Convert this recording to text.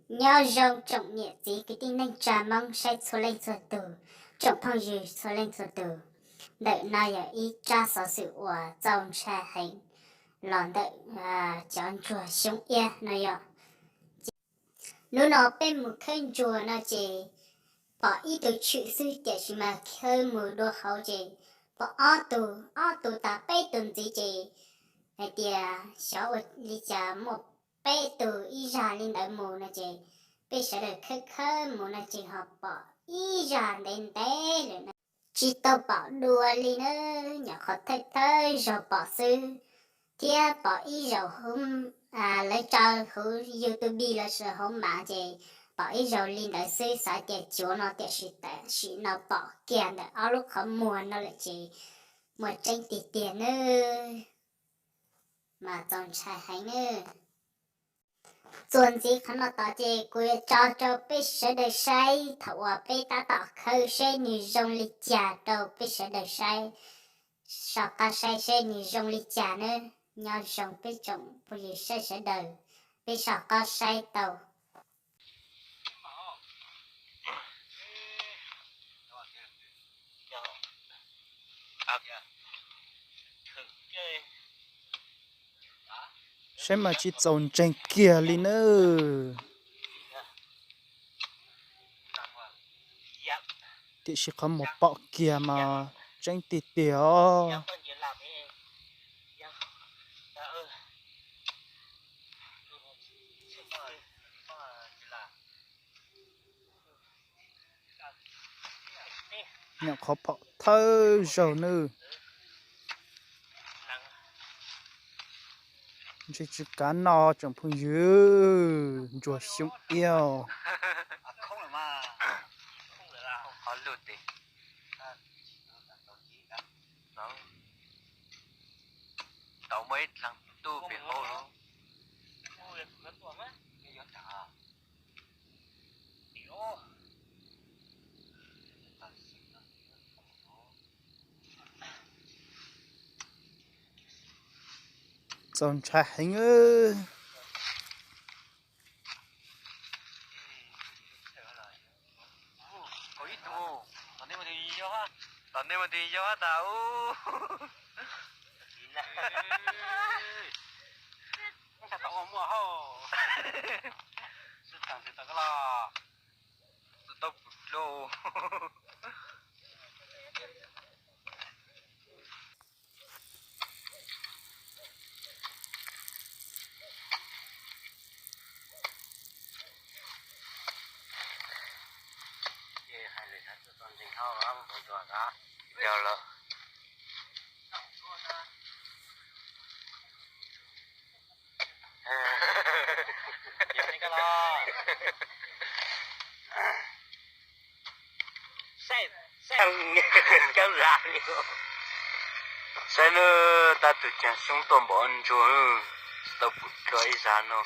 Nyob zoo tsoom niam txiv kwv tij neej tsa Hmoob saib txhua leej txhua tus, tsoom phooj ywg txhua leej txhua tus. Ntawm no yog ib tsab xov xwm uas txaus ntshai heev los ntawm cov ntsuag xyoob iab no yom. Hnub no peb mus khawb ntsuag no ces pom ib tug tshwm xwb, tiam sis mas khawb mus dua hauv ces pom ob tug, ob tug tas peb tug ntxiv ces hais tias xyov ua li cas muaj peb tug ib zaj li ntawd mus no ces peb sawv daws khawb khawb mus no ces ho pom ib zaj ntev ntev lawm na. Tsis tau pom dua li na, nyuam qhuav thawj thawj zaug pom xwb, thiab pom ib zaug lawv tso huv YouTube los sis hauv mam ces pom ib zaug li ntawd xwb, xav tias cuav no tiam sis tam sim no pom kiag ntawm ob lub qhov muag no lawm ces muaj tseeb tiag tiag nawb. Mas txaus ntshai heev nawb. Txuas ntxiv qhov no tod ces kuv yuav tso rau peb sawv daws saib thaum uas peb tab tom khawb seb nws zoo li cas rau peb sawv daws saib. Soj qab saib seb nws zoo li cas nawb. Nyob zoo peb tsoom phooj ywg saib sawv daws, peb soj qab saib tau. Saib mas tsis txaus ntseeg kiag li nawb. Tiam sis qhov muag pom kiag mas tseeb tiag tiag os. Nyuam qhuav pom thawj zaug nawb. Ntshe tsis kav no tsoom phooj ywg, ntsuag xyoob iab. Tau muaj ib dlaag tub pem hauv lawm. Txaus ntshai heev. Tom ntej mas twg yog tas ub. Tau pum dlua. Saib nawb, tab tus caag xyoob tuaj npaum ntsuag, tsis tau pum dlua ib zag no.